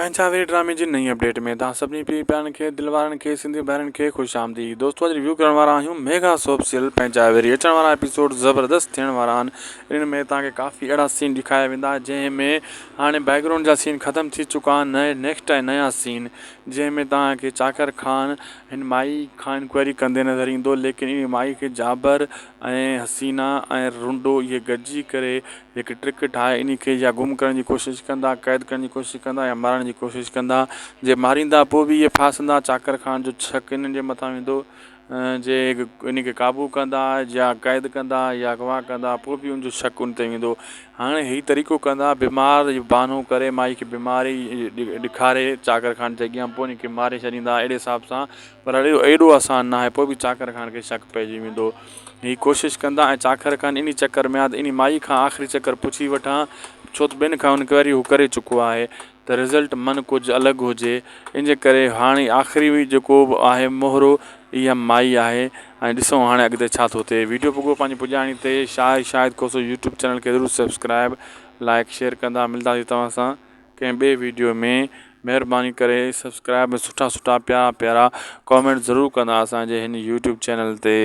پنهنجا وير ڊرامي جي نئين اپڊيٽ ۾ توهان سڀني پيء پيارن کي دل وارن کي سنڌي ڀائرن کي خوش آمديد دوستو اڄ ريويو ڪرڻ وارا آهيون ميگا سوپ سيريل پنهنجا ويري اچڻ وارا ايپيسوڊ زبردست ٿيڻ وارا آهن ان ۾ توهان کي ڪافي اهڙا سين ڏيکاريا ويندا جنهن ۾ هاڻي بيڪ گرائونڊ جا سين ختم ٿي چڪا آهن نيڪسٽ ۽ نيا سين جنهن ۾ توهان کي چاڪر خان هن مائي کان انڪوائري ڪندي نظر ايندو ليڪن ان مائي کي جابر ۽ حسينا ۽ رنڊو اهي گڏجي ڪري هڪ ٽرڪ ٺاهي انهي کي يا گم ڪرڻ جي ڪوشش ڪندا، قيد ڪرڻ جي ڪوشش ڪندا يا مارڻ جي ڪوشش ڪندا. جي ماريندا پوء به اهي ڦاسندا. چاڪر خان جو شڪ انهن جي مٿان ويندو. جي انهي کي قابو ڪندا يا قيد ڪندا يا اغوا ڪندا پوء به ان جو شڪ ان تي ويندو. هاڻي هي طريقو ڪندا بيمار جو بهانو ڪري مائي کي بيماري ڏيکاري چاڪر خان جي اڳيان پوء انهي کي ماري ڇڏيندا اهڙي حساب سان پر اهو ايڏو آسان ناهي پوء به چاڪر خان کي شڪ پئجي ويندو. هي ڪوشش ڪندا ۽ چاڪر خان انهي چڪر ۾ آ ته انهي مائي کان آخري چڪر پڇي وٺان ڇو ته ٻين کان انڪوائري هو ڪري چڪو آهي ته رزلٽ من ڪجهه الڳ هجي ان جي ڪري هاڻي آخري جيڪو به آهي مهرو اها مائي آهي ۽ ڏسون هاڻي اڳتي ڇا ٿو ٿئي ويڊيو پڳو پنهنجي پڄاڻي تي شاهد شاهد کوسو يوٽيوب چينل کي ضرور سبسڪرائب لائڪ شيئر ڪندا ملنداسين توهان سان ڪنهن ٻئي ويڊيو ۾ مهرباني ڪري سبسڪرائب ۽ سٺا سٺا پيارا پيارا ڪامينٽ ضرور ڪندا اسان جي هن يوٽيوب چينل تي.